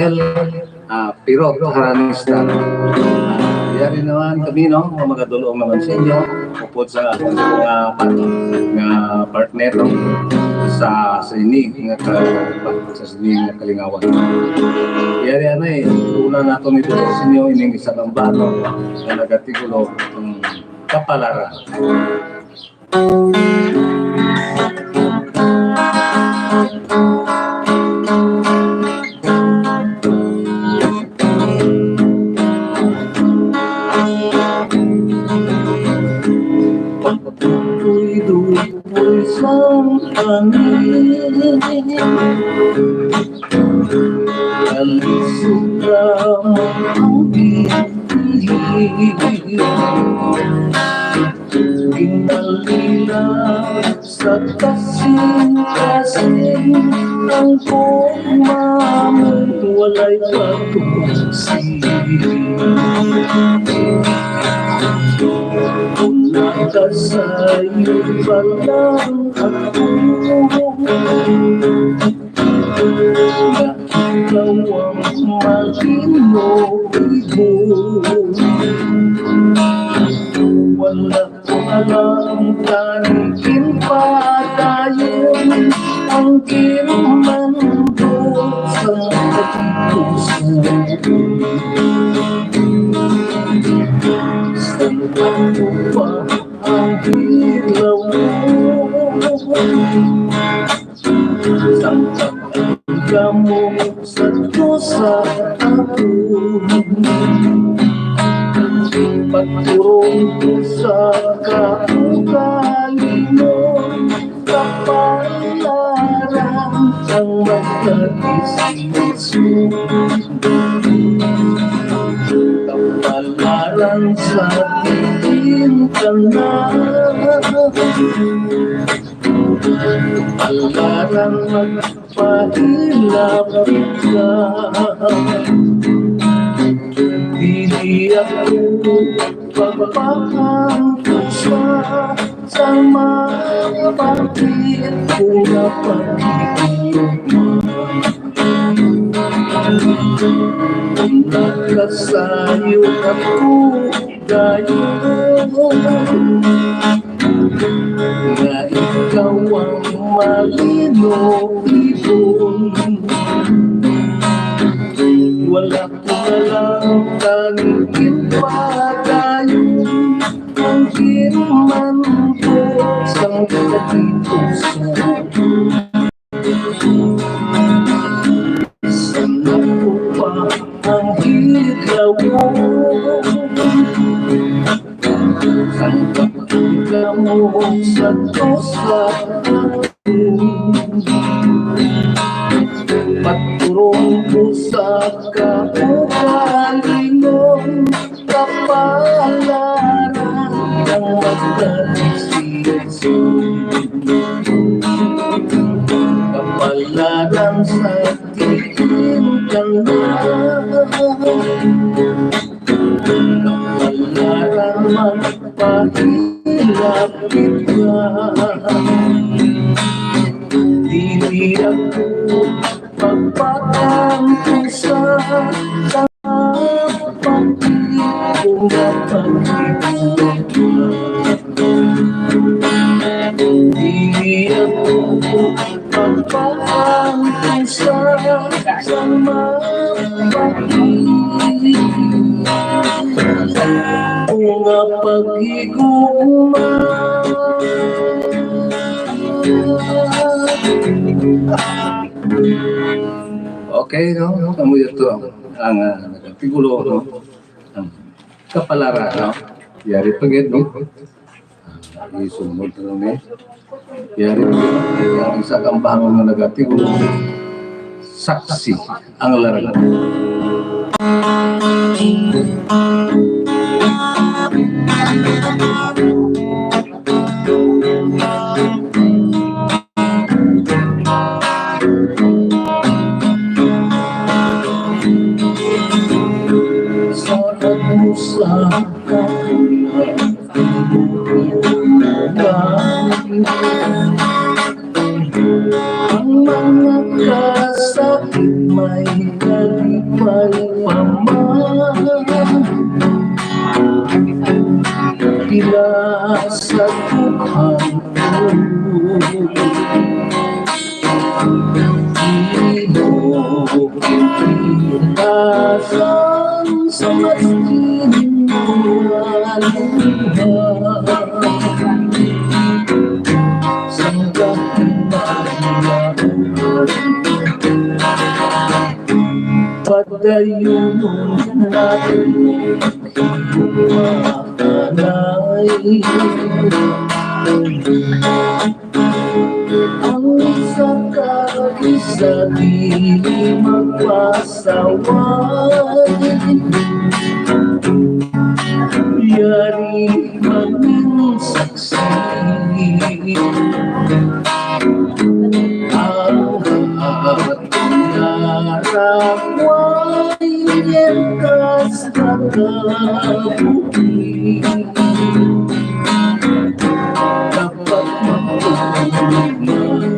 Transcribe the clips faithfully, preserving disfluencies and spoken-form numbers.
Angel, ah, Pirot Haranista. Ah, yari naman kami, no, nga magadulong naman sa inyo, upod sa akong mga part-, nga partner, no, sa, sa ini nga ka-, sa ini nga kalingawan. Yari anay, una nato ni sa inyo ining isa ka bano nga nagatigulo, mm, kapalaran. Pagtuloy-tuloy sang ani, kalisod ka magtugi. Ginalila sa kasing-kasing ang pagmamon, walay pagkusi. Kung nakasayod pa lang ako, nga ikaw ang maging motibo. Wala ko alam, tani ginpadayon ang ginmando sa katipusan. Sa ako pa ang hilaw. Sangkap ang kamot sa tusa ako. Pagturong ko sa kaugalingon, kapalaran ang magkadisisyon. Kapalaran sa diin tanan. Palaran magpahilap ka. Dili ako pagpaangkusa sa mapakit ko nga pagkikita. Nakasayo ako dayon nga ikaw ang malinulipon. Wala ko na lang tanging padayon ang ginmando sang katipusan. Sana ko pa ang hilawo. Ang pagkamo sa tusa. Pagturong ko sa kaugalingon, kapalaran ang magkadisisyon. Kapalaran sa diin tanan. Kapalaran magpahilap kita. Dili ako pagpaangkusa sa pagkikita. Dili ako pagpaangkusa sa mapakit ko nga paghigugma. Okay, no? Amo ito ang, ah, nagtigulo, no? Ang kapalaran, no? Yari pa gid, no? Ah, isunod na lang, eh. Yari pa gid, no? Yari sa kambangon nga nagatigo. Saksi ang larangan. Sarap mo sa kakulangan. Ang mga kasakit may kali. May pama pila sa tukhang Imo pintasan sa maskin nga luha. Sang kahinahon Padayon natin imo mahalay. Ang isa ka isa dili magpasaway. Yari maging saksi. Ang Narakway mientras nakabuhi. Dapat magtuloy.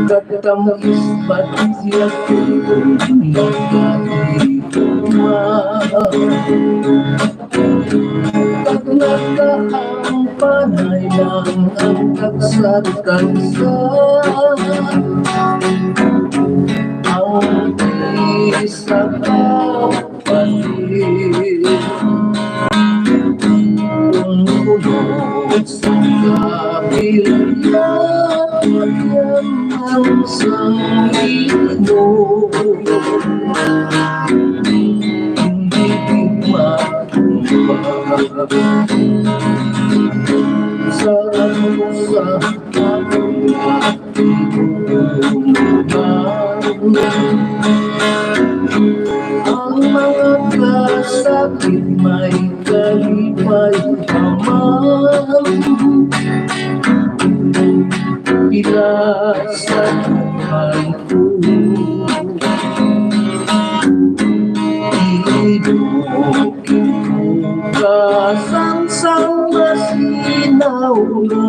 Katamis pa siya kung nakahigugma. Pag nakaampanay lang ang tagsa-tagsa, ang isa ka kapatid. Kung ulo sa kapilya, ang sang ino. Hindi ma- Sa ano sa ang mga kasakit may kalipay naman. Pila sa buhay ko. Iduki ko ka sang, sang masinaw nga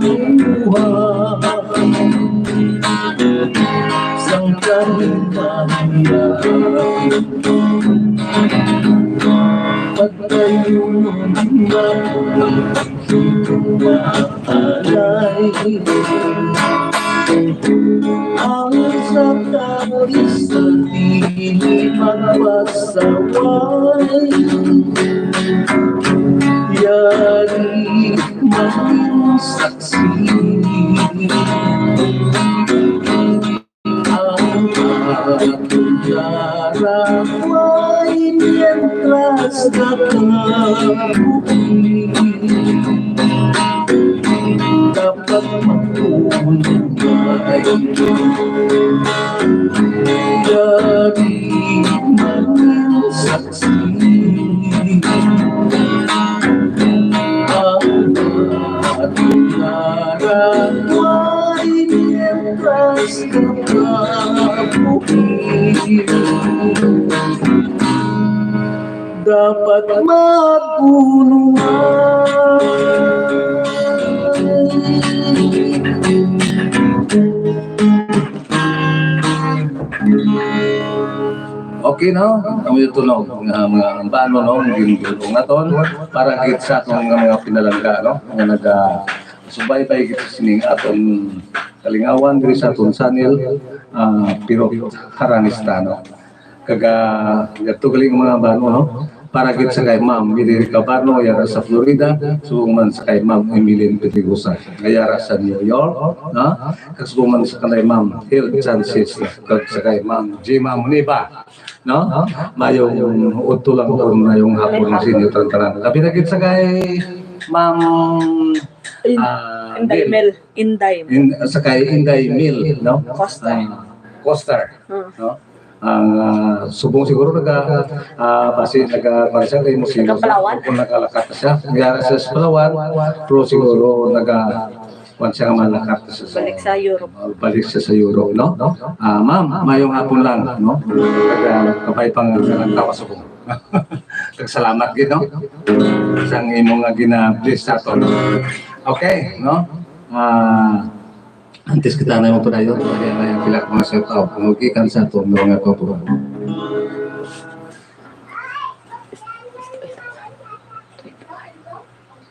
luha. Sang kahinahon pagtayunon nga alay. Ang sa tag-isa dili magpasaway. Yari maging saksi. Ang aton darakway mientras nakabuhi. Dapat magtunay. Yari maging saksi. Ang aton darakway mientras nakabuhi. Dapat magpunuan. Okay, no? Ang iyong tunog nga mga bano, no? Ang ginugulong naton para gid sa aton nga mga pinalangga, no? Nga naga-subaybay gid sa sining aton kalingawan diri sa aton channel, ah, Pirot Haranista, no? Kag, ah, yadto gali nga mga bano, no? Para gid sa kay Ma'am Mary Cabano, yara sa Florida, subong man sa kay Ma'am Emeline Pedregosa, nga yara sa New York, no? Kag subong man sa kanay Ma'am Hill Sanchez, kag sa kay Ma'am Jima Muniba, no? Mayong udto lang kun mayong hapon sa inyo tanan. Labi na gid sa kay Ma'am, In-, ah, Inday Mil. Mil. Inday. In-, sa kay Inday Mil, no? Costa. Ah, Costa, Hmm. no? Ang, ah, subong siguro naga, ah, basi naga, kuwan siya, kay mo siguro, Taga Palawan? Kung nagalakat na siya, nangyari siya sa Palawan, pero siguro naga, kuwan siya, malakat na siya sa Balik sa Europe. Balik siya sa Europe, no? Ah, ma'am, mayong hapon lang, no? Naga, kabay pang nagtawa subong. Kag salamat gid, no? Sang imo nga gina-bless sa aton. Okay, no? Ah, Antes kita na mo padayon, kaya na yung pila ka mga shout out. Okay, kan sa ato, mga kapuran.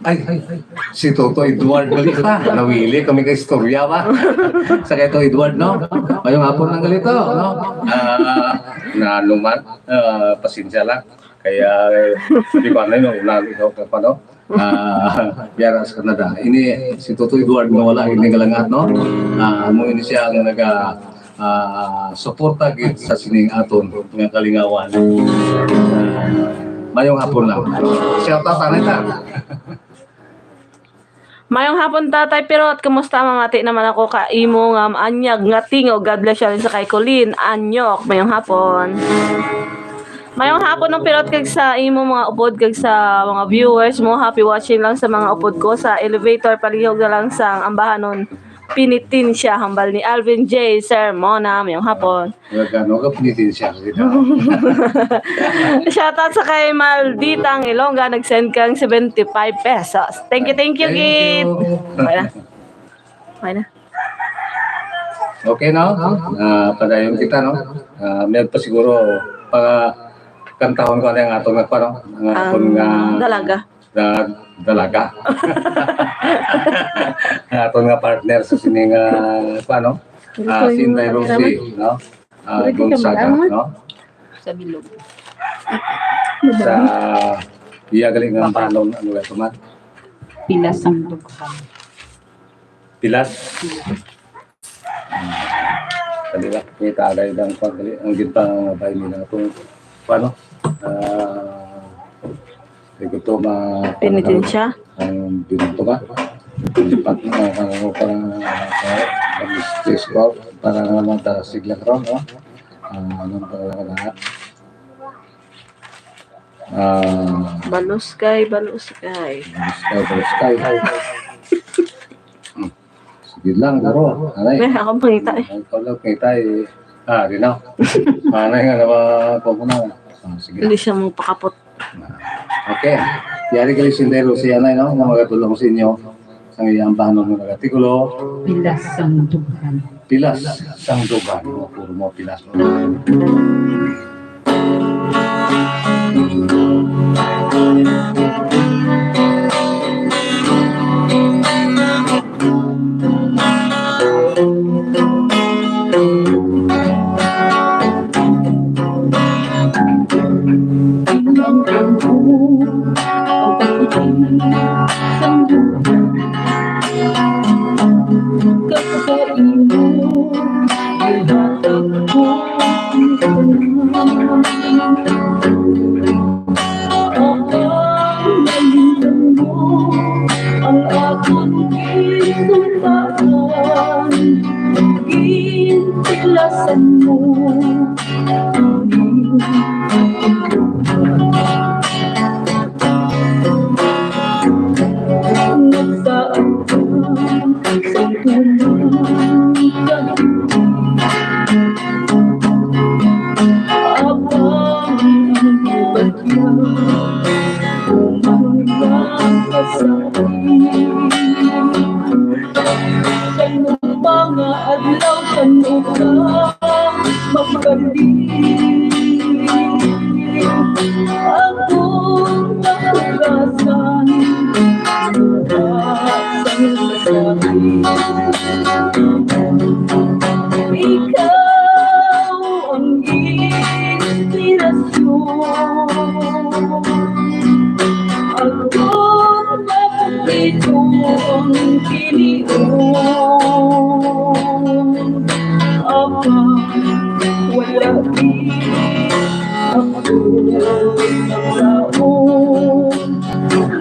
Ay, ay, ay, si Toto Edward gali ta. Nawili kami kay istorya ba? Sa kay Toto Edward, no? Mayong hapon lang gali to, no? Ah, na ano man, ah, pasensya lang. Kaya, eh, di ba, ano, no, na, ikaw ka pa, no? Ah, biyara sa Canada. Ini, si Toto Edward nga wala ini galangat, no? Ah, amo ini siya ang naga, ah, suporta gid sa sining aton nga kalingawan. Ah, mayong hapon lang. Shout out, anay ta. Mayong hapon, Tatay Pirot. Kumusta? Mamati naman ako ka imo nga anyag nga tingog. God bless you, sa kay Colleen Anyok. Mayong hapon. Mayong hapon ang Pirot kag sa imo mga upod kag sa mga viewers mo. Happy watching lang sa mga upod ko sa elevator. Palihog na lang sang ambahanon. Penitensya, hambal ni Alvin J Sermona. Mayong hapon. Nagano ka, penitensya ka kita. Shoutout sa kay Malditang Ilongga, nag-send kang seventy-five pesos. Thank you, thank you, Thank Gid. you. Okay na. Okay na. Okay, no? Ah, padayon kita, no? Ah, may pa siguro, pa kantahon ko ano yung aton nga, ano, ang aton Ang nga dalaga. Da-, dalaga. Ang aton nga partner sa sining, ah, ano? Ah, Ito si yung Inday Rosie, no? Ah, Wala ka Gonzaga, kamalaman. no? Sa bilog. Sa iya galing ang balon, ano ba ito man? Pilas ang dughan. Pilas? Dali lang, kita agay lang pag dali. Ang gintangabay nila itong, paano? Ah, di ko to ma-, Penitensya? Ang binunto ba? Ang pat-, ah, ano, parang, ah, parang stress ko, parang naman ta, sigla ko, no? Ah, anong pangalan ka na? Ah, Baluskay, baluskay. Baluskay, baluskay. Hmm. Sige lang, bro. Anay. Eh, ako ang pangita eh. Ang pala, pangita eh. Ah, di na. Anay nga naman, kuha ko na. Ah, sige. Hindi siya mong pakapot. Ah, okay. Yari kayo sindero si anay, no? Nga magatulong sa inyo. Sang iyang bahanon nga nag-artikulo. Pilas sang dughan. Pilas sang dughan. O, puro mo pilas. Ang akon gintumbaan, gintilasan mo. Nagsaad ka sa unang kahilingan. Abang ang bagya, umalang ka sa akin. Sa mga adlaw, sa nuka, magkaliling. Akong napugasan, bukas ang kasabi. Ikaw ang inspirasyon. Akong napuprito ang kinion. Apa, wala di ako naglaon.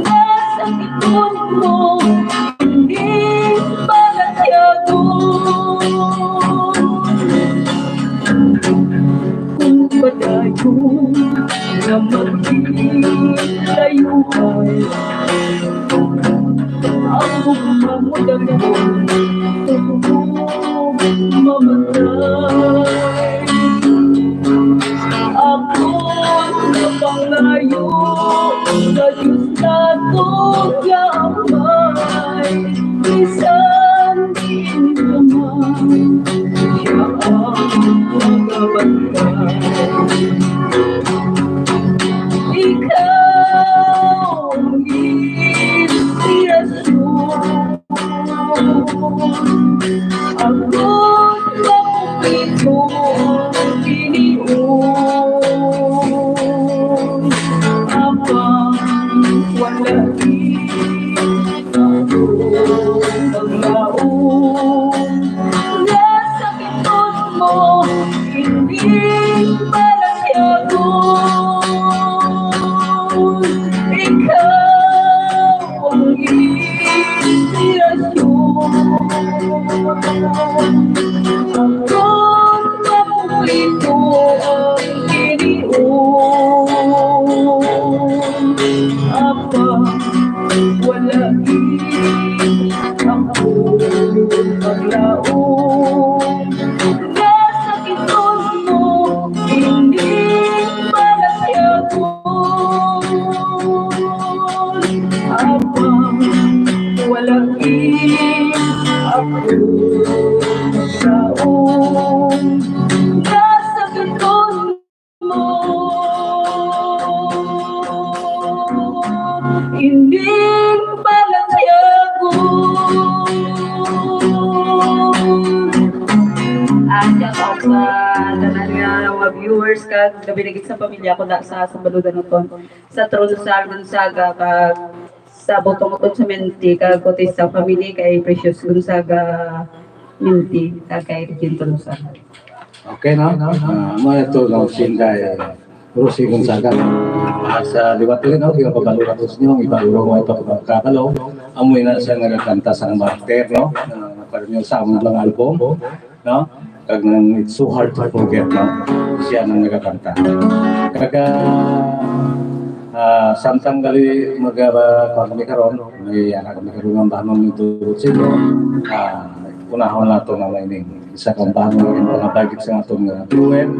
Nasakit mo, hindi palagyagon. Kung padayon na maghilayo ay ang ugma mo dayon, mamatay. Ako napangayo sa Diyos nato nga Amay, bisan diin ka man. Ikaw ang inspirasyon. Ako'y mapupito ang tinion. Abang wala ang laom. Nasa mo, hindi malagyagon. Ikaw ang inspirasyon. Ako'y mapupito ang tinion. Apa, wala ang paglaom. Nasakiton mo, hindi malagyagon. Abang wala ako sa nasakiton mo. Hindi malagyagon. Ah, shout out sa tanan nga mga viewers, kag labi na gid sa pamilya ko na sa Sambaludan, Uton, sa Tronsal, Gonzaga, kag sa Butong, Uton, sa Minti, kag Bautista family, kay Precious Gonzaga, Minti, kag kay Regine Tronsal. Okay, no? Ah, mo ito, no? Sinday Rosie Gonzaga. Ah, sa liwat rin, no? Ginapabalo na ko sa inyo, ang iba uro mo ito, kabalo. Amoy na siya nagakanta sa Martir, no? Ah, para nyo sa among lang album, no? Kag nang It's So Hard to Forget, no? Siya nang nagakanta. Kag, ah, samtang gali mag-, ah, kuwan kami karon, may anak kami karon ang bahanon ni Dulce, no? Ah, unahon nato na may ning isa ka ambahanon nga ginpangabay gid sa aton nga duet,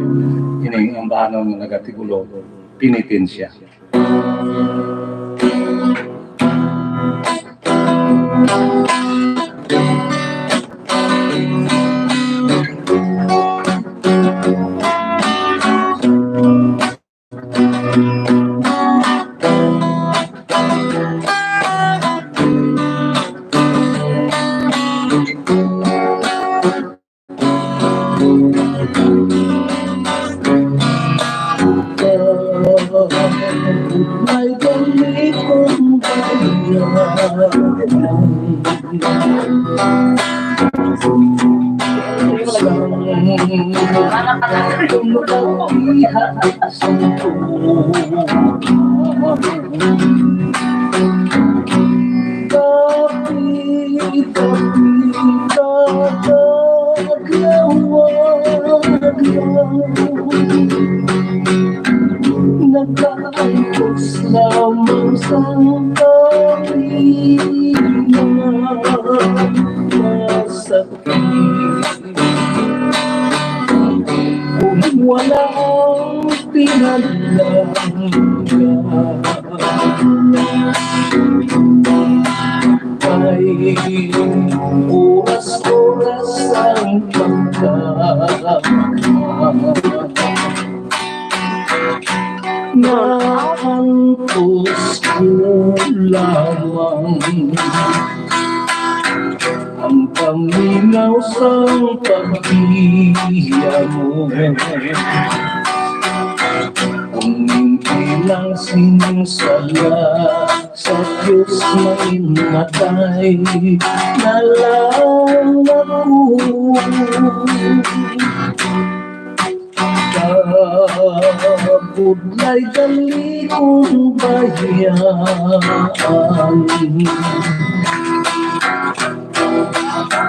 ining ambahanon nga nagatigulo, Penitensya. May gamit kong bayan. Nagkaantos lamang sa tabi na masakit. Kung walang pinaglaban, ay oras-oras ang pagkakamay. Naantos ko lamang ang paminaw sang pagbiya mo. Kung hindi lang sining sala sa Diyos, mamatay na lang ako. Kabudlay gali kong bayan.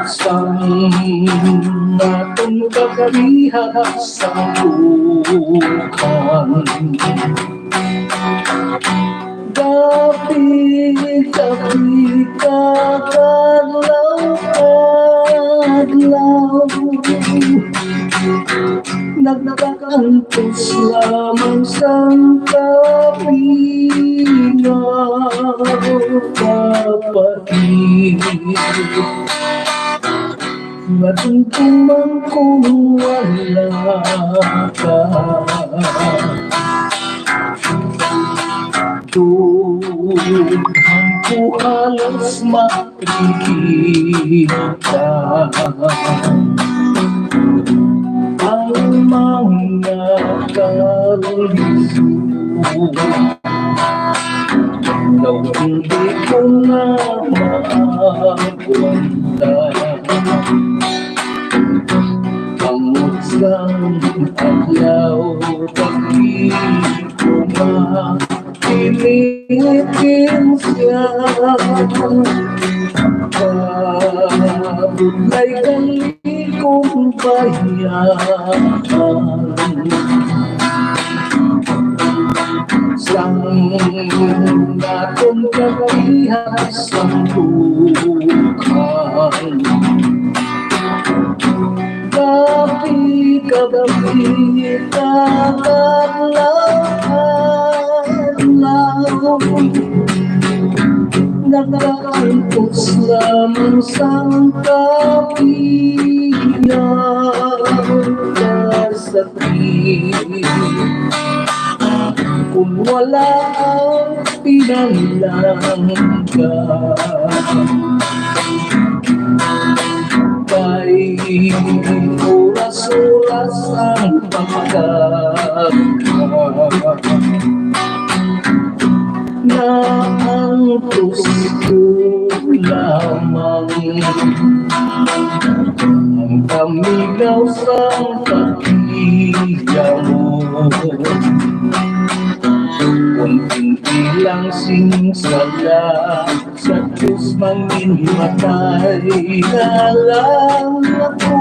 Sang aton kagarihag sa tukan. Gabi, gabi, kadlaw, kadlaw. Nagkaantos lamang sang kamingaw, kapatid. Matumtumang kung wala ka. Dughan ko halos makikita ang mga kalisod. Daw hindi ko na maagwanta. Ang utsang adlaw, pag-ibig ko na pinipinsiya. Kabudlay kang likong bayan. Sang naton kapihat sang dughan. Kapi-kapi, kadlaw-adlaw, nagaantos lamang sang kapihan. Kung wala ang pinalangga, kay oras-oras ang pagkaka. Naantos ko lamang ang paminaw sang pagkilya mo. Kunting bilang sing sala sa Diyos manginhimatay, alam ako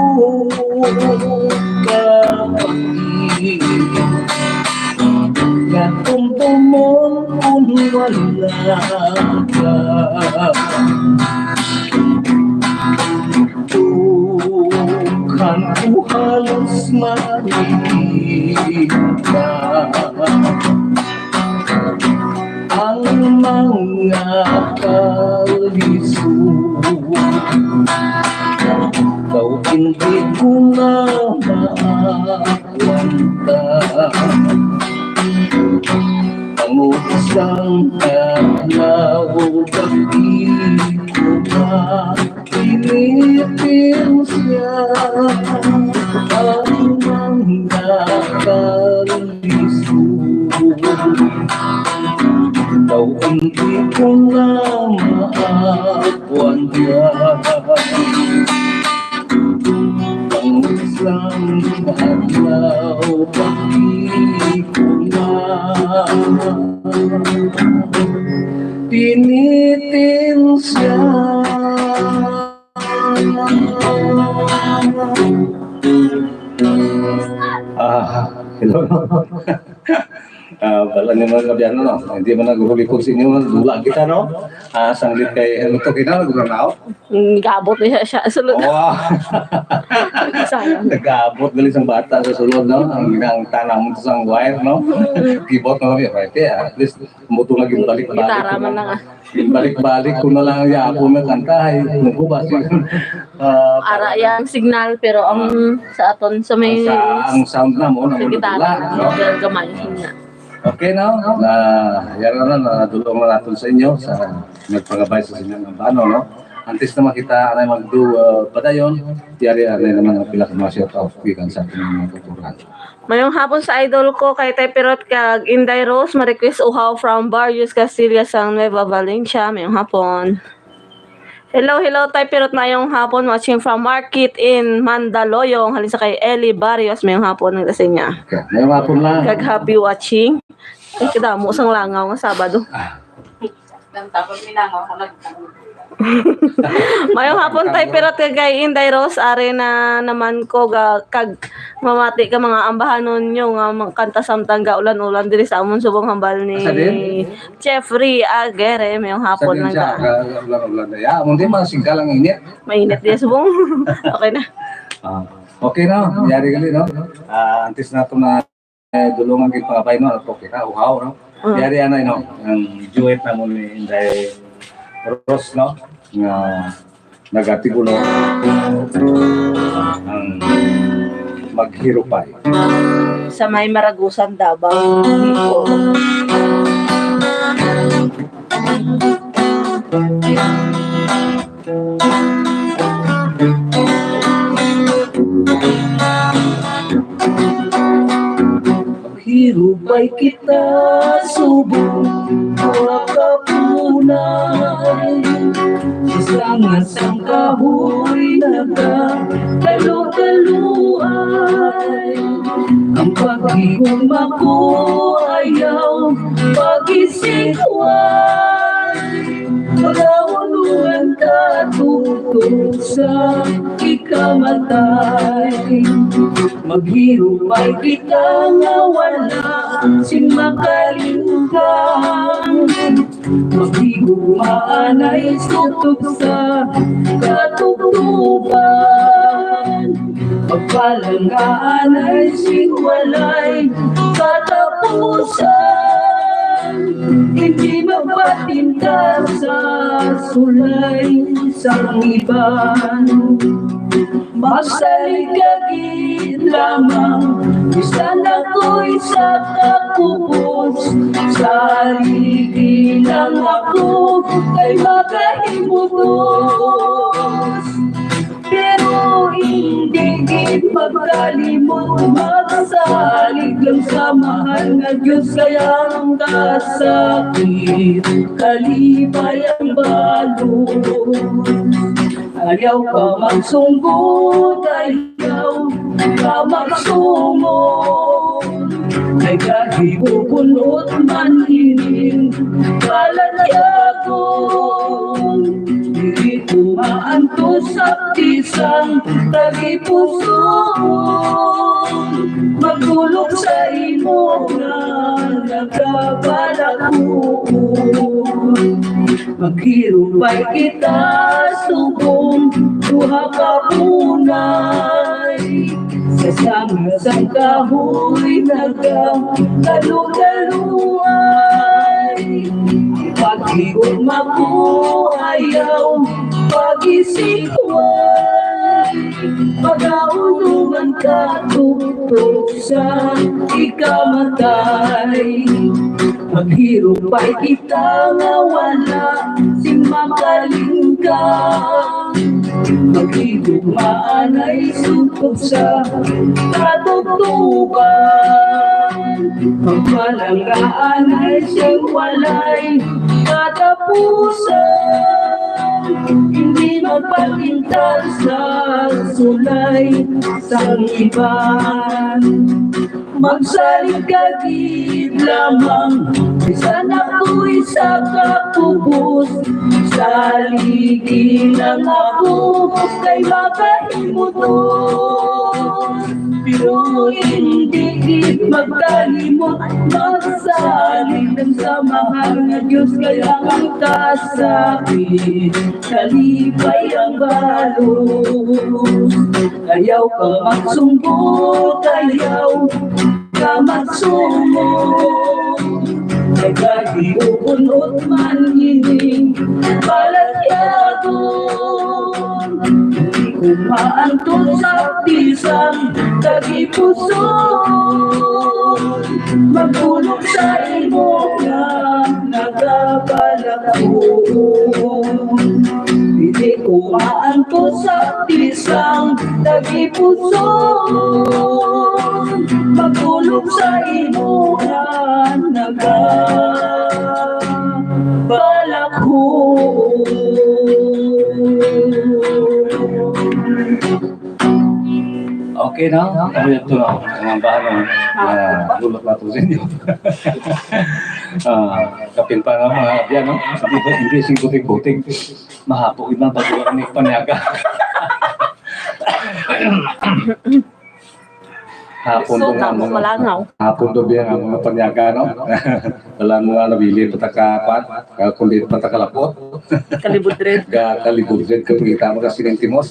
kapatid. Natumtumon kun wala ka. Dughan ko halos makita ang mga kalisod. Daw hindi ko na maagwanta. Ang utsang adlaw, pag-ibig ko na pinipinsiya ang mga kalisod. Daw hindi ko na maagwanta. Ang isang adlaw, pag-ibig ko na pinipinsiya. Ah, hello. Ah, bala ni mga kaabyanan, no? Hindi man nagulipog sa inyo, dula kita, no? Ah, sanglit kay, ano to, kinala, gura na ako? Mm, gabot niya siya. Sulod. Wow. Sayang. Nag-abot gali sang bata sa sulod, no? Ang, ang tanang mo sa wire, no? Mm. Keyboard, no? Okay, at least, muto nga ginbalik-balik. Gitara man lang, ah. Balik-balik ko na lang ang yapon nga kanta, ay, naku ba, si-, ah, Ara yang signal, pero ang sa aton, sa may, ang sa, ang sound na mo, na sa mo gitara, nadula, no? Gamay, yun nga. Okay, no? Na, yara na, nadulong na naton sa inyo, sa nagpangabay sa sinyang ambano, no? Antes na makita, anay magdu-, ah, padayon, yari, anay naman ang pila ka mga shout out, gikan sa ating mga kauturan. Mayong hapon sa idol ko, kay Tay Pirot kag Inday Rose, ma-request Uhaw from Barrios Castilla, sang Nueva Valencia. Mayong hapon. Hello, hello, Tay Pirot, mayong hapon. Watching from Market in Mandaluyong. Halin sa kay Eli Barrios, mayong hapon, nagdasay niya. Okay, mayong hapon lang. Kag happy watching. Ay, kadamo sang langaw nga Sabado. Ah. Nang tapos minangaw ko nag- Mayong hapon, Tay Pirot, kag kay Inday Rose, ari na naman ko ga, kag mamati ka mga ambahanon nyo nga mga kanta samtang ga ulan-ulan diri sa amon subong hambal ni Asa din? Jeffrey Aguirre. Mayong hapon lang siya, ta. Ga, ga, ulan-ulan na. Ya, amon din, mga singkal ang init. Mainit din subong. Okay na. Ah, okay na, yari gali, no? Ah, antes na ito na eh, dulungan gid pangabay, no? Ato kita, Uhaw, no? Mm. Yari, ano, no? Ang duet na mo ni Inday Rose, no? Nga, Nagatibulo ang maghirupay. Sa may Maragusan, Davao. Hirupay kita subong duha ka punay. Isa nga sang kahoy nagakalo-kaloay. Ang paghigugma ko ayaw pag-isikway. Pagkaunungan ka tungtol sa ikamatay. Maghirupay kita nga wala sing makalingkang. Maghigugma anay sutob sa katubtuban. Magpalangga anay sing walay katapusan. Hindi magpatinta sa sulay sang iban. Magsalig ka gid lamang, bisan ako'y sa kakubos. Saligi lang ako kay makahimutos. Pero hindi gid magkalimot, magsalig lang sa mahal nga Dios, kay ang kasakit kalipay ang balod. Ayaw ka magsunggot, ayaw ka magsungod. Ay kahibubunot man ining kalatyagon. Dili ko maantos sa pisang tagipuson. Magdulog sa imo nga nagkabalakon. Maghirupay kita subong duha ka punay. Sa sanga sang kahoy nagkakalugaluay. Paghigugma ko ayaw pag-isikway. Pagkaunungan ka tungtol sa ikamatay. Maghirupay kita nga wala sing makalingkang. Maghigugma anay sutob sa katubtuban. Magpalangga anay sing walay katapusan. Hindi magpatintal sa sulay sang iban. Magsalig ka gid lamang, bisan ako'y sa kakubos. Saligi lang ako kay makahimutos. Pero hindi gid magkalimot, magsalig lang sa mahal nga Dios, kay ang kasakit kalipay ang balod. Ayaw ka magsunggot, ayaw ka magsunggot. Kay kahiukunot man ining balatyagon. Di ko maantos sa pisang tagipuson. Magdulog sa imo nga nagabalakon. Dili ko maantos sa pisang tagipuson. Magdulog sa imo nga nagabalakon. Okay na? Ano ito na? Ang bahan ng, ah, lulot nato sa inyo. Ah, kapin pa nga mga abyan, no? Sabi ko, hindi sing buting-buting. Mahapo gid man pag wala ni panyaga. Hapon to nga, mga, malangaw. Hapon to biya nga mga panyaga, no? Wala mo nga nabilin pa ta ka, kwan, ka kulit pa ta kalapot. Kalibudred. Ka kalibudred ka pagkita mo ka sining timos.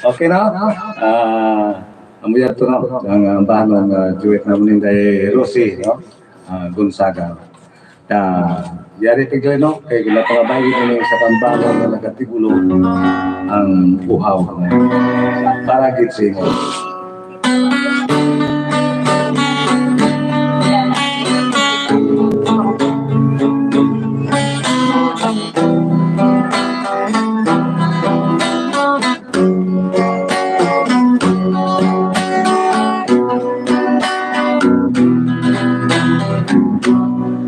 Okay na? Ah, amo yan to, no? Ang, ah, bahanon, ah, duet naman ni Inday Rosie, no? Ah, Gonzaga. Ah, Yari kay Gleno, kay ginapangabay gid ni sa tambalan nga nagatigulo ang uhaw. Para gid sa imo.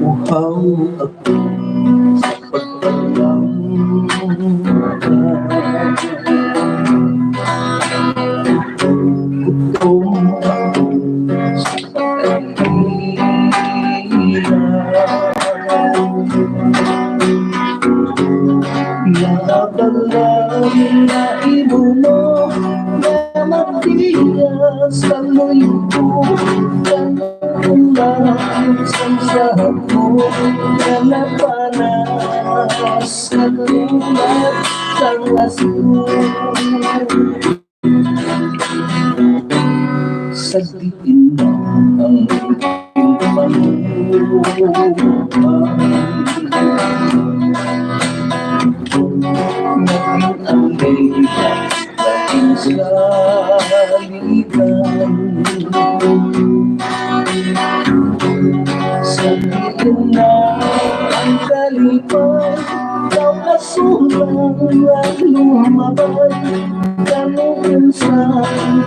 Uhaw ako sa pagpaglaw. Gutom ako sa pagkahirap. Nabalaan na imo mo na matigas ang luyo ko. Ulan sang sahag mo, nalapanas sa tulad sang aso. Sa diin ang iyong pangupa. Naging ang ligas. Sa saligan. Sabihin na ang kalipay, daw kasulang ang lumabay. Ganun sa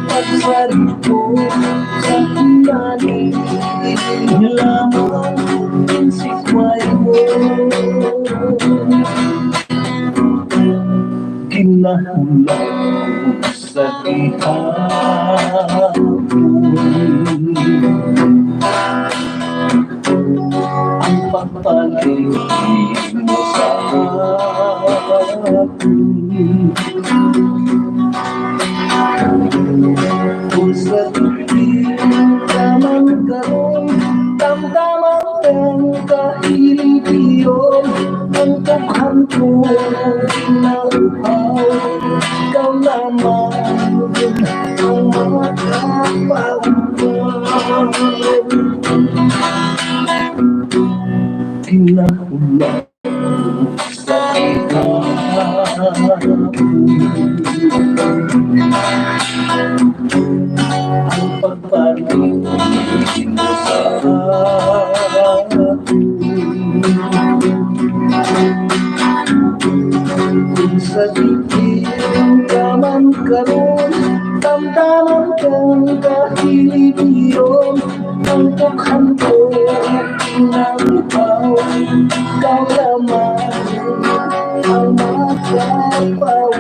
pagsarito sa pinali, nilamang si Kway mo. Ginahulat sa gihapon ang pagpaligid mo sa akon. Kung sa tuwing ka man karon, damdaman kang kailibiyon, ang tughan ko ginauhaw, ikaw lamang ang makapauban. Ginahulat sa ikaw ang pagpaligid mo sa akon. Kung sa diin ka man karon, damdaman kang kahiligayunan, ang dughan ko ginauhaw, ikaw lamang ang makapauban.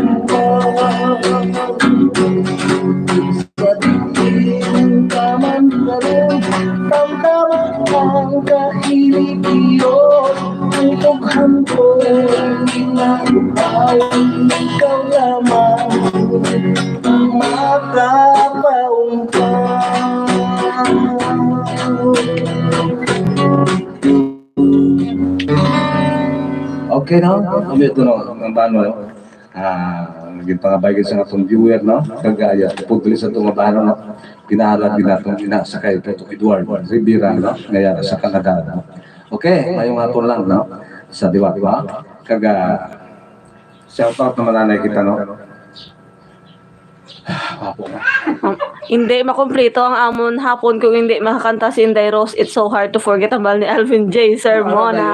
Sa diin ka man karon, damdaman ang kahiligayunan, ang dughan ko ginauhaw, ikaw lamang ang makapauban. Okay, no? Kami ito, no? Ang bano, no? Ah, ginpangabay gid sa atong viewer, no? Kagaya, pudli sa itong bano, no? Pinahalad gid nato, ina sa kay Toto Edward Rivera, no? Nga yara sa Canada, no? Okay, mayong hapon lang, no? Sa liwat, no? Kaga, shout out naman nanay kita, no? Hapon. Hindi makumpleto ang amon hapon kung hindi makakanta si Inday Rose, "It's So Hard to Forget," hambal ni Alvin J Sermona.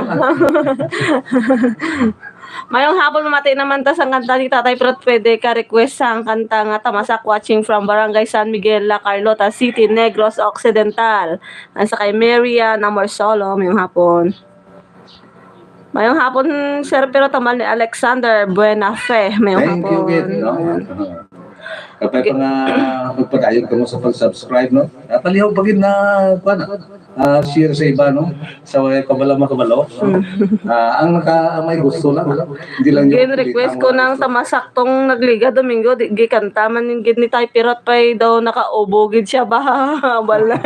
Mayong hapon, mamati naman ta sang kanta ni Tatay Pirot. Pwede ka request sang kanta nga Tamasak, watching from Barangay San Miguel, La Carlota City, Negros Occidental. Nasa kay Maria Namorsolo, mayong hapon. Mayong hapon, Sir Pirot, hambal ni Alexander Buenafe. Mayong Thank you, hapon. Gid, no? Ayan. Kapay pa nga magpadayon kamo sa pag-subscribe, no? Ah, palihog pa gid na, kuwan, ah, share sa iba, no? Sa way kabalo makabalo, no? Mm. Ah, ang naka-, ang may gusto lang, no? Hindi lang yung Gin-request ko nang tamasak tong nagligad Domingo, di, gikanta man gid ni Tay Pirot, pay daw nakaubo gid siya, ba? Bala,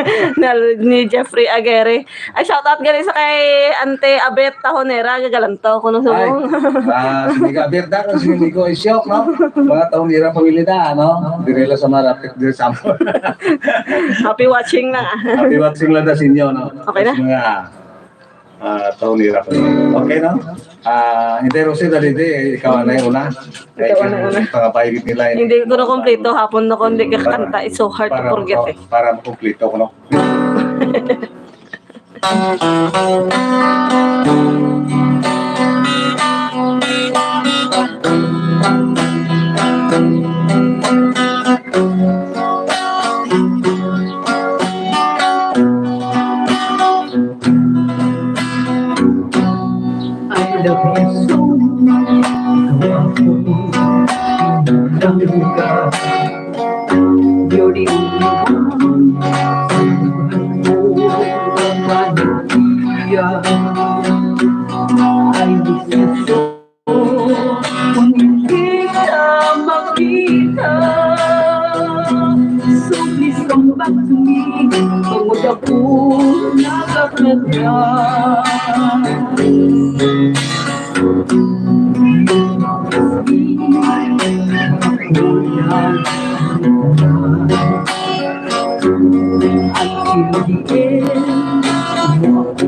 ni Jeffrey Aguirre. Ay, shout out gali sa kay Ante Abet Tahonera, gagalantaw ko nung Ay, subong. Ah, si Migo Abet na, si Migo Isyok, no? Mga Tahonera pamilya na, no? Dire lang sa marapit, dire sa amon. Happy watching lang, ah. Happy watching lang na sa inyo, no? Okay na. Sa mga Ah, Tony Rafael. Okay, no? Ah, hindi, Rosie, dali di, ikaw na yung una. Ikaw na una. Pangabay gid nila, eh. Hindi ko na kompleto hapon na kung di ka kanta, it's so hard to forget, eh. Para makumpleto ko, no? I love you so much. Ikaw ako, ikaw lang ka. You're the only one. Sa buhay ko, ang pamilya. I miss you so. Kung hindi ka makita, so please come back to me. Tungod ako nakakadya. At hindi mo ako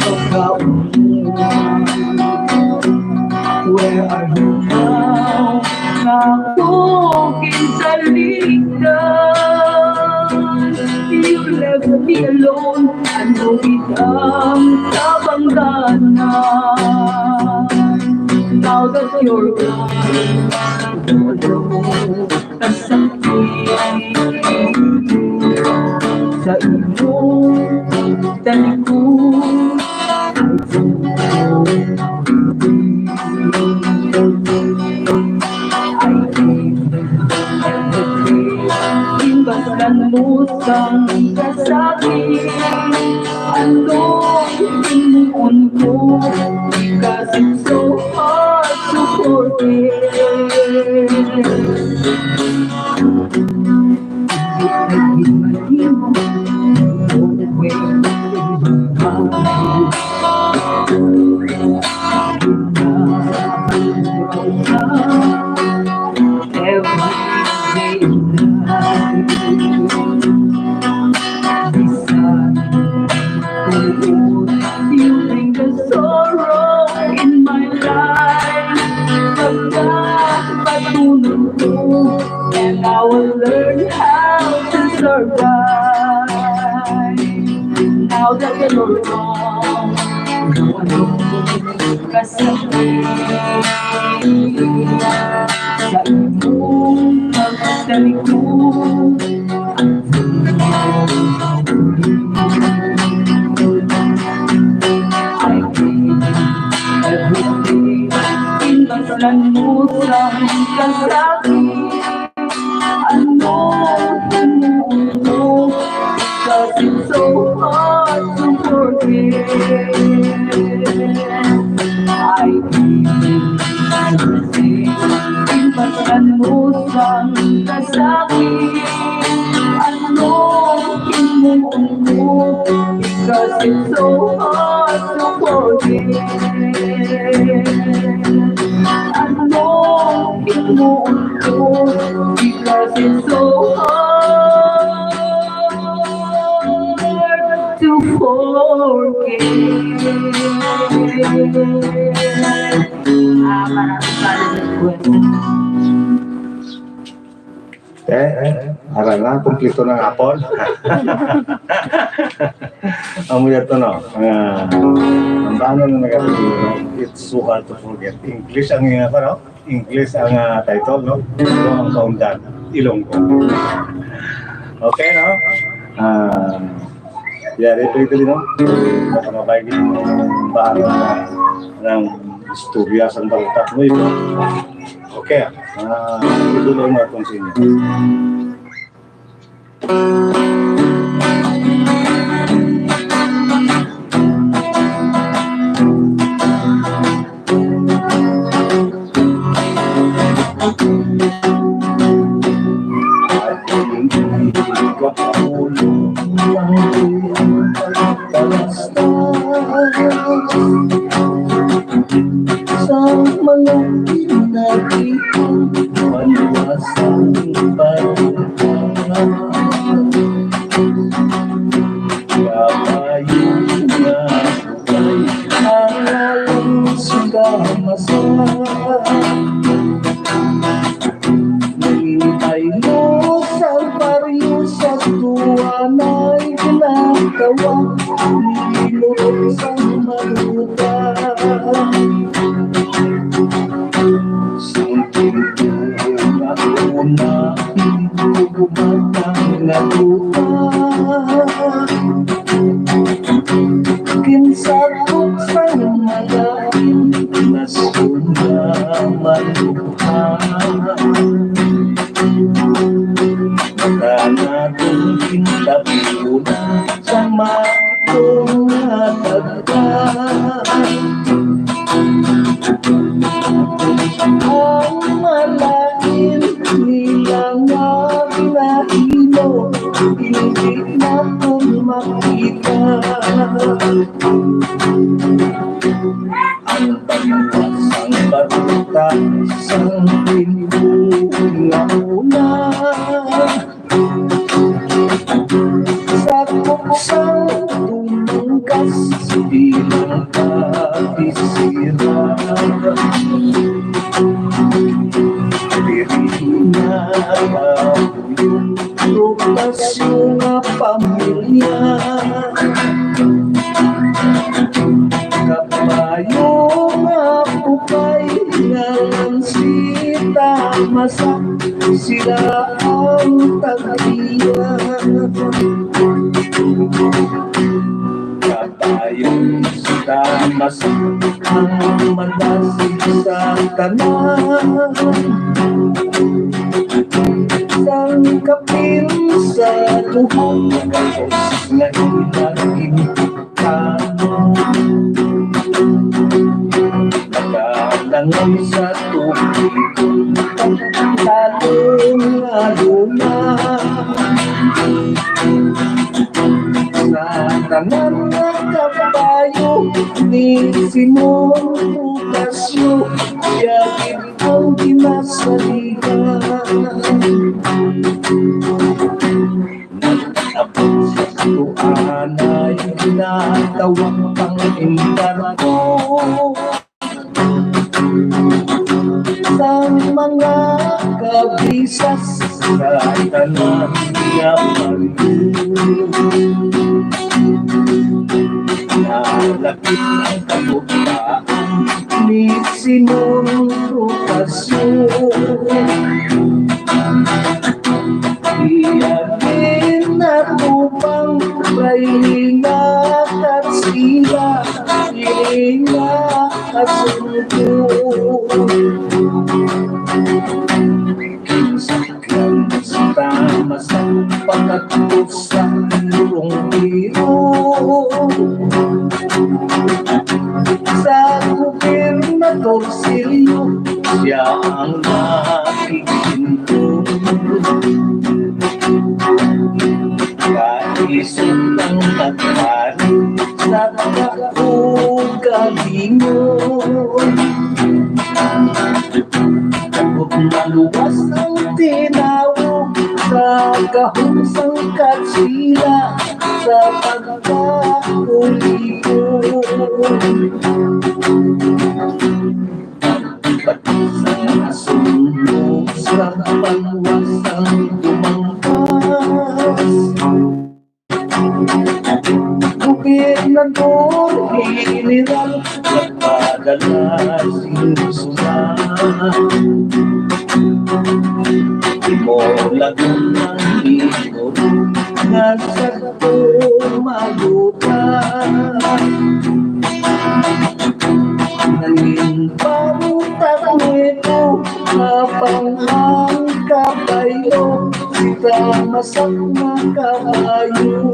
pagkaunod. Where are you now? Ako kinsaligdan. You left me alone. Ano gid ang kabangdanan? Now that you're gone, kasakit sa imong talikod. I give everything. Imbaslan mo sang kasakit. Ano himuon ko? Because it's so hard to forget. Every day and night. Bisan you bring the sorrow in my life. Pagkabatunon ko, and I will learn how to survive. Now that you're gone, kasakit sa imong pagtalikod. I give everything. Imbaslan mo sang kasakit. Ano himuon ko? Because it's so hard to forget. I give everything. Imbaslan mo sang kasakit. Ano himuon ko? Because it's so hard to forget. Ano himuon ko? Because it's so hard to forget. Ah, para sa request. Eh, ara na, kumpleto na nga, Apol. Amo yato, no? Ah, ang banda na nagatuloy, it's so hard to forget. English ang, ah, ano? English ang, ah, title, no? Ito ang kaundan, Ilonggo. Okay, no? Ah, yari pa ito, no? Nakakabay din. Baka ng istorya sa balita mo, ito. Okay, ah, ito lang natin sa inyo. Sa mga pinakita, maliwasang balita. Kabayo nga Ay ginatawa, nilot sang maluta. Sang timpo nga una, hindi ko gumatang nga duta. Ginsakop sang malain, nasyon nga maluta. Baka naton gintapon sa matong nga dagta. Ang malain nila nga nahimo, hindi naton makita. Ang pagbuhat sang baruta sang timpo nga una. Sakop sang tumangkas bilang kabisera. Diri na kabuyon, rotasyon nga pamilya. Kabayo nga upay, ngalan si Tamasa, sila ang tag-iya. Kabayo si Tamasa, ang madasig sa tanan. Sang kapin sa duha, nga ilang ginikanan. Nagalangoy sa tubig, lalong nga luna. Sa tanan nga kabayo ni Simon Butasyo, siya gid ang ginasaligan. Nag-abot sa tuanay, ginatawag pang embargo. Sang mga kabisas sa tanan nga panahon, nalakip ang kalutaan ni Simon Rotasyon. Iya ginatubang kay lingakat sila, lingakat sungko. Sakyan si Tamasa pakadto sa Rongiro. Sa gobernador Silio, siya ang nakikinto. Kaisog ang naghari sa kaugalingon. Takot maluwas ang tinawo sa gahom sang Katsila sa pagkaulipon. Pati sang asunog sa banwa sang tumangkas. Gobernador General nagpadala sing sulat. Imo lagon ang igor nga sadto maluta. Nangin parutak nito nga pang ang kabayo, si Tamasa nga kabayo.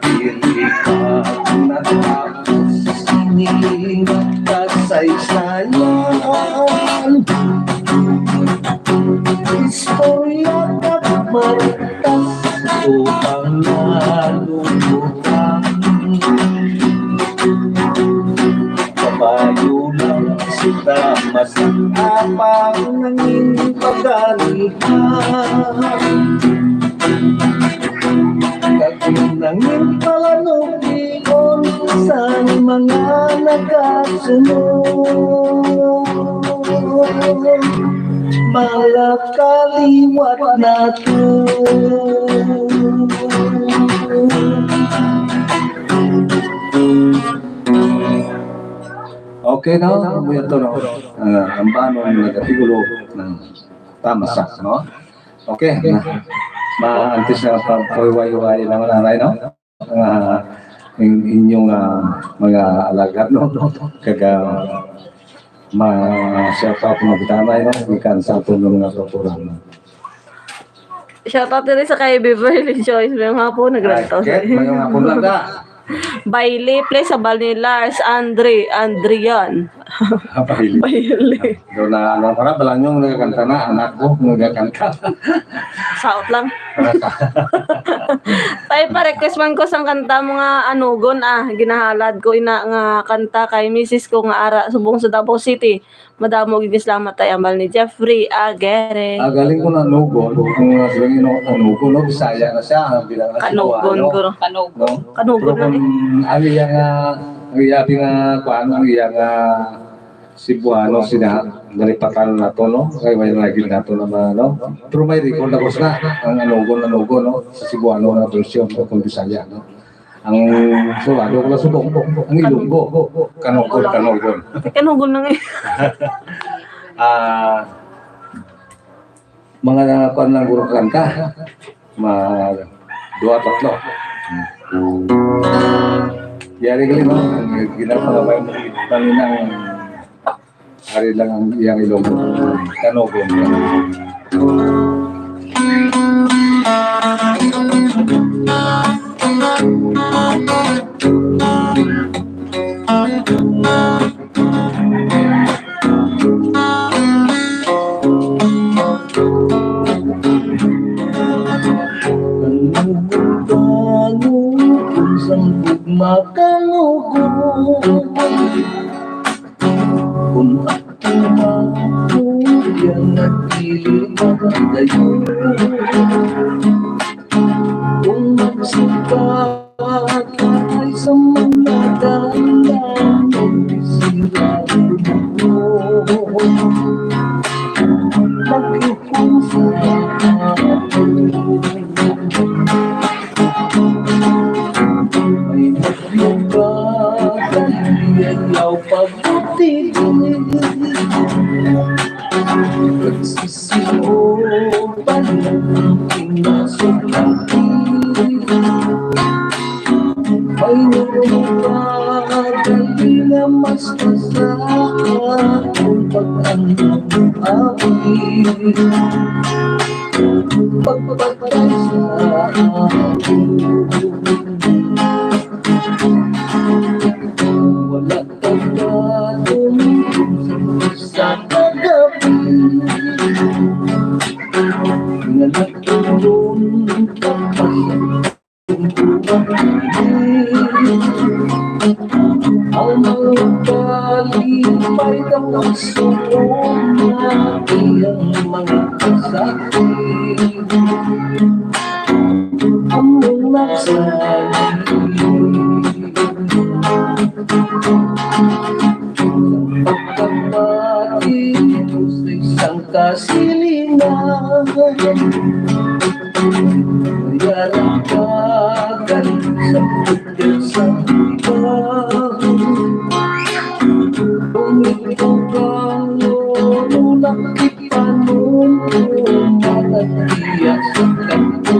Dili pa natapos ini nga kasaysayan. Istorya kag martas, utang na lumutan. Kabayo lang si Tamasa, apang nangin paganihan. Kag nangin palanugion sang mga nagasunod. Palakaliwat na to. Okay, no? Amo yan to, no? Ah, ang banong nagapigulo ng tamasa, no? Okay, na. Ma-, antes na pa-, pahuway-huway naman, anay, no? Ang, ah, in-, inyong, ah, mga alagad, no? Kag, ah, ma-, shout out mo kita, anay, no? Gikan sa aton nga mga kautoran, no? Shout out diri sa kay Beverly Joyce. Mayong hapon, nagrantaw sa Ket, mayong hapon lang da. Bailey, please, sa Balni Lars, Andre, Andrian. Ah, Bailey. Bailey. Do na, ano, para balanyong nagakanta na, anak ko, nagakanta. Saot lang. Tay, pa-request man ko sang kanta mo nga Anugon, ah, ginahalad ko ina nga kanta kay misis ko nga ara subong sa Davao City. Madamo gid nga salamat, tay, ambal ni Jeffrey Aguirre. Ah, galing ko na Anugon, kung nga sila ino Anugon, no? Bisaya na siya, ah, bilang Kanugon, Cebuano, guro. Kanugon. No? Kanugon Pero na kung eh. Ang iya nga, ang iya nga, kuan, ang iya nga Cebuano, sina, nalipatan na to, no? Kay may lagi na to naman, no? Pero may record ako sa, ang Anugon, Anugon, no? Sa Cebuano na version, o kung Bisaya, no? Ang Sugado ko lang subong, ang Ilonggo, Kanugon, Kanugon. Kanugon lang eh. Ah, mga kuan lang guro kanta. Mga duha, tatlo. Yari gali, no? Ang ginapangabay mo, taninang Ari lang ang iyang Ilonggo. Kanogon. Kanogon, kanogon, sang gugma, kanogon. Kung ako makuya, nagdili na dayon. Kung magsipatay sa mga dalan, sila maghukom sa akin. May maglugadan, ayaw pagbuti. Nagsisiyo pa lang ang kinasukati. May naglugadan, di na mas kasama ang pag-anong awi. Pagpatay sa akin. Wala ka na tumingin sa kagabi. Nga nagtulon ka pa sa Ang mga kalipay daw ang suon na iyang mga kasakit. Ang mga sabi, pagkapatid ko sa isang kasilingan. Yaratagan sa pagkasang iba. Kung ikaw ka, wala kita nun, umanat iya sa kanto.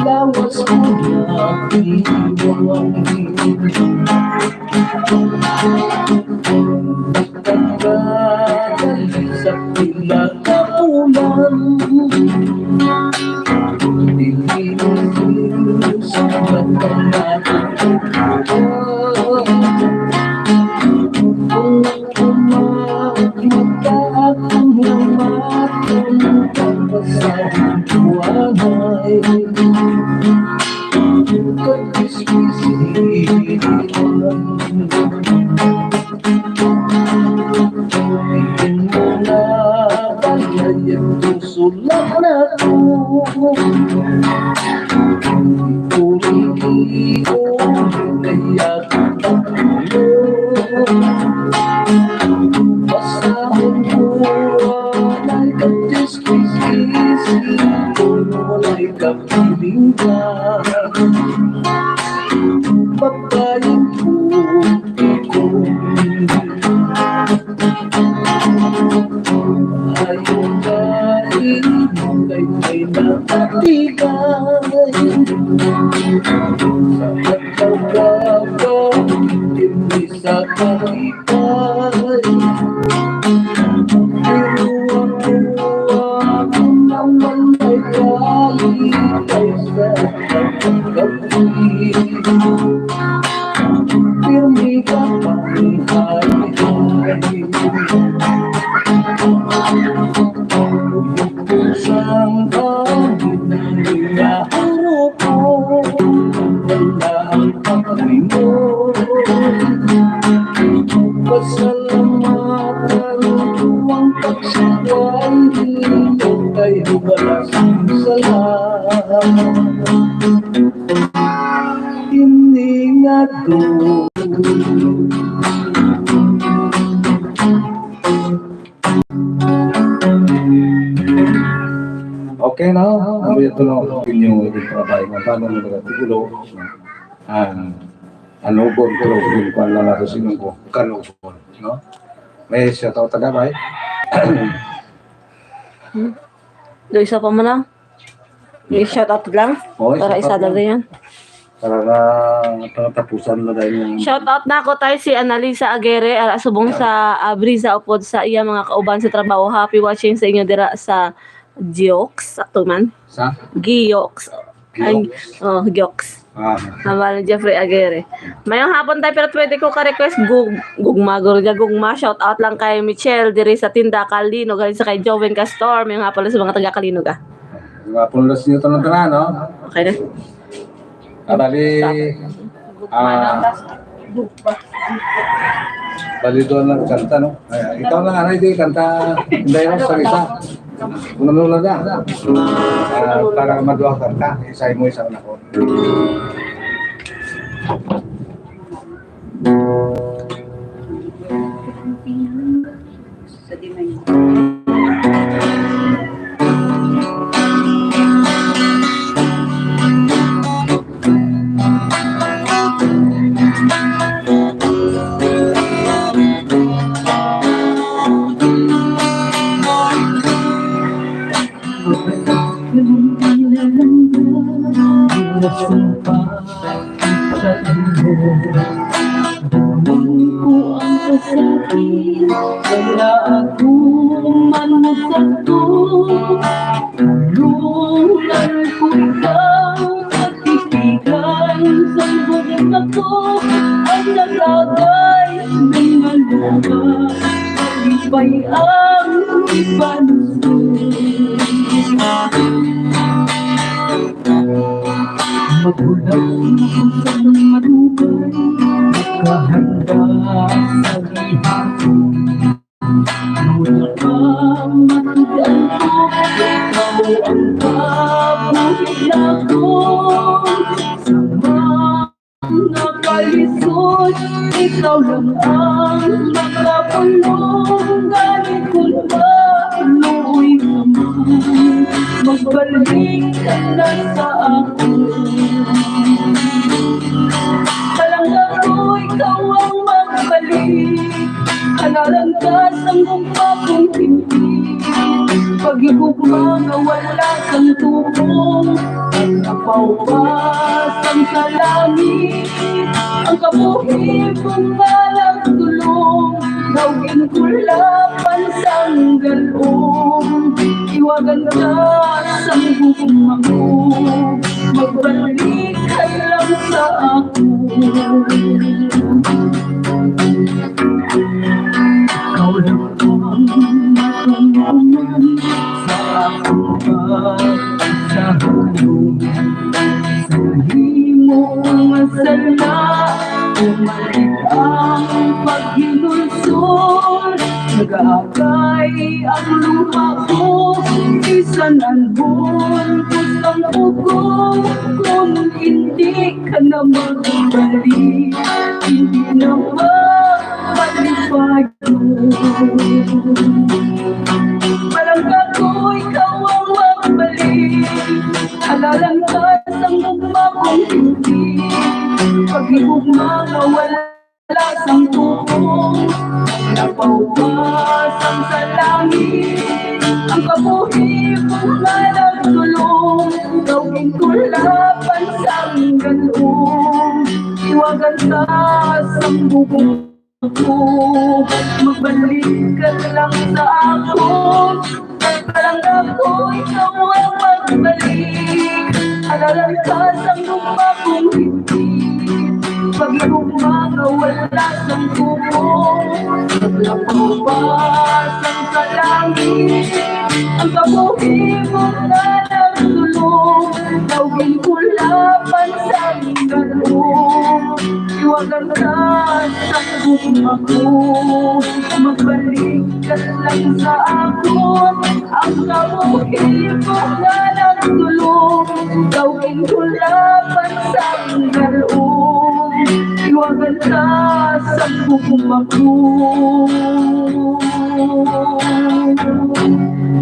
Lawas ko na iwan. Nagkadali sa pila ka bulan. Dili na sa pagkamato. Kung ako magkaakong lumatong kapasahan ko anay. Sulat na ko. Uli ko kaya ko. Basta Isip ko walay kapiling ka. Babaeng puti ko. Ayaw ka inom kay may nakatigay. Sa pagkakaba, hindi sa kalipay. Pero ako, ako naman ay kalipay sa pagkakaba. Pirmi ka pa rin, ay, ay. Sang hangin ang ginahurot ko, wala ang paglimot. Pasalamatan ko ang pagsuway, kay wala sing sala. Ini nga do. Okay na? Ano ito na? Inyo itrabaho ng tanong ng mga tigulo. Ah, ano po ang program ko? Ano na sa sinong ko? Kanugon, no? May shout out taga bay? Do isa pa man lang. May shout out lang. Oo, para shout out isa lang lang yan. Para na, para tapusan na dahil yung Shout out na ako tayo si Annalisa Aguirre, ara subong sa Abrisa upod sa iya mga kauban sa trabaho. Happy watching sa inyo dira sa Giox, sakto man? Sa? Giox. Ay, Giox. Oh, Giox. Ah. Hambal ni Jeffrey Aguirre. Mayong hapon tayo, pero pwede ko ka-request gug gugma, gurga, gugma. Shout out lang kay Michelle diri sa tinda Kalinog, halin sa kay Joven Castor. Mayong hapon lang sa mga taga Kalinog, ah. Mayong hapon lang sa inyo tanan-tanan, no? Okay na. Ah, bali, ah, bali doon ang kanta, no? Ay, ikaw na, ano, hindi, kanta, hindi, no, sa isa. Kung ano lang na. Ah, para maduha kanta, isa mo, isa na ko. Sa di man. Sa imo, damon ko ang kasakit, wala ako man masakto. Lunan ko ka, pagtitigan sa buong ako, ang nagagay ng malupa, kalipay ang ipanustos. Magulang sa madugay, nakahanda sa gihapon. Wala pa matudan ko, ikaw ang kabuhi nako. Sa mga kalisod, ikaw lang ang makapulong. Gani kung maluoy ka man, magbalik ka na sa akon. Palangga ko, ikaw ang magbalik. Halalan ka sang gugma kong hindi. Paghigugma nga wala sang tubong. Ang napaupas ang sa langit. Ang kabuhi mong balang tulong. Daw ginkulapan sang galong. Iwagan ka sang gugma ko. Magbalik ka lang sa ako. Ikaw lang ang matumanan sa ako pagsahalong. Sa imo nga sala, umalik ang paghinulsol. Nag-aagay ang luha ko, bisan ang bulbos ang buko. Kung hindi ka na magbalik, hindi na makalipay. Palangga ko, ikaw ang sang tubo, napaupasan sa langit ang kabuhi mo nga nagdulom. Daw ginkulapan sang galom, iwagan ta sang bubong ko. Magbalik ka lang sa akon. Parang ako'y kawa magbalik. Alalan ka sa lupa kung hindi. Paghigugma nga wala sang tubo. Napaubas ang kalangit. Ang kabuhi mo na nagdulom. Daw ginkulapan sa galom. Iwagan ka sa gugma ko. Magbalik ka lang sa akon. Ang kabuhi mo nga nagdulom, daw ginkulapan sang galom. Iwagan ta sa gugma ko.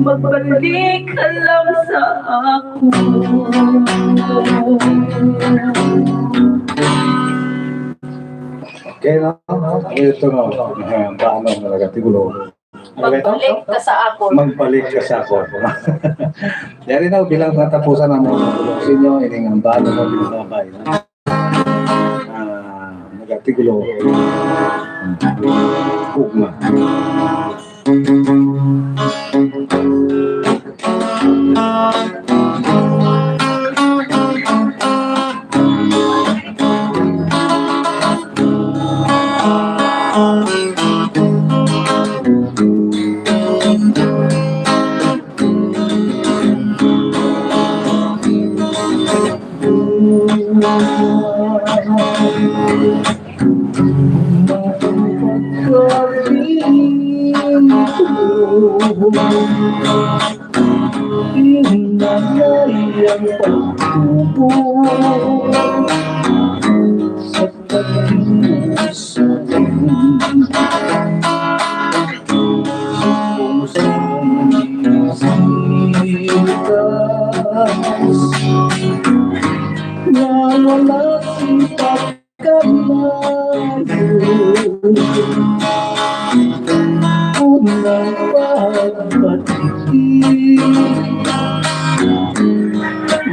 Magbalik ka lang sa akon. Okay, no? Ito, no? Ang daan na nagkatigulo. Ano ba ito? Magbalik ka sa akon. Magbalik ka sa akon. Yari na, bilang katapusan naman ang tulog sa inyo, ining ang balo na binababay, no? Ah, nagkatigulo. Gugma. Hinanay ang pagtubo sa pagluso. Kung sa isitas nga wala sing pagkalayo, unang pagbati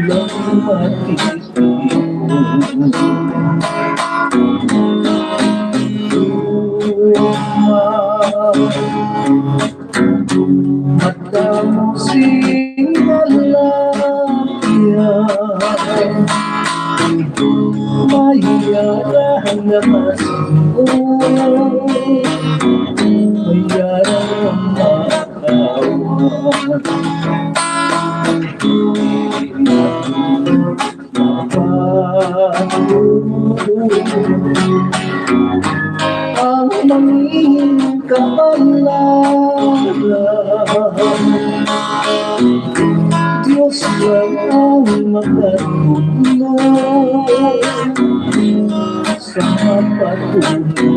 lang matitiyo. Madamo sing alagyan, mayara nga masingon, mayara nga makawat. Ang mangin kapalara, Dios lang ang makatudlo sa mapatulungan.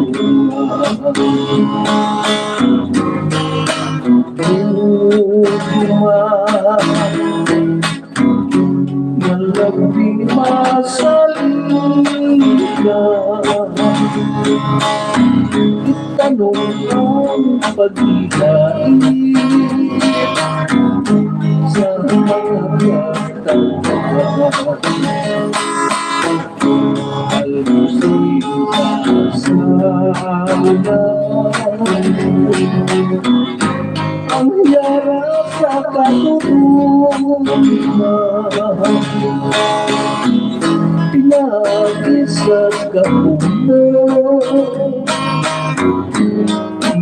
Gugma, nga labing masalika, itanong ang pagbilain sa mga katawhan. Almusing ka sana. Ang yara sa katutunan, pinagi sa kapunan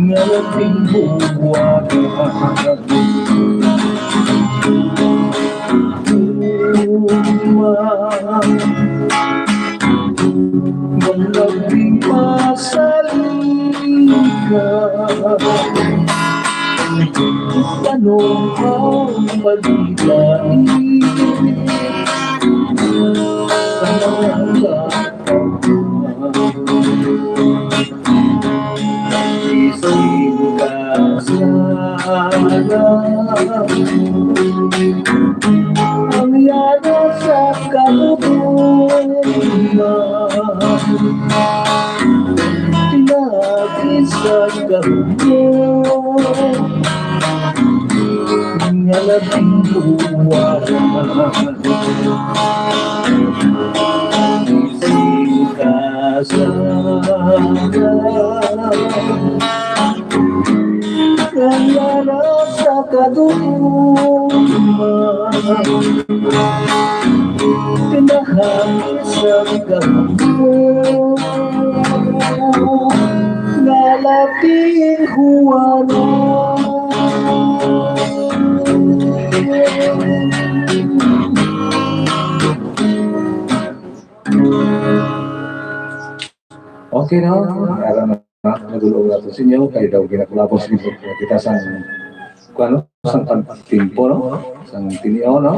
nga labing buwaga. Uma, malabing masalika, tanong ang pagbilain sa mga Isin ka sana. Ang yara sa kalubuan. Nga nagbuwag sing kasama. Kaya na sa kaduma, pinahangin sa kampo, nalating huwaro. Okay, no? Alam na, nagulong na to sa inyo, kay daw ginakulabos kita sa, kuwan, no? Sang pagtimpo, no? Sang tiniaw, no?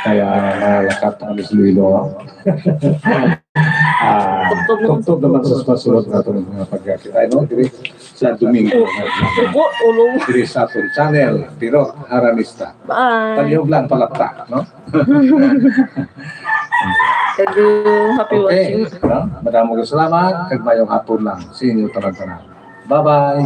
Kaya nalakat ang Iloilo, no? Ah, tubtob naman sa masunod naton nga pagkakita, no? Diri sa Domingo. Suko, ulong. Diri sa aton channel, Tirok Aranista. Bye. Palihog lang, palapta, no? Hello, happy watching. Okay, no? Madamo nga salamat, kag mayong hapon lang sa inyo tanan-tanan. Bye-bye.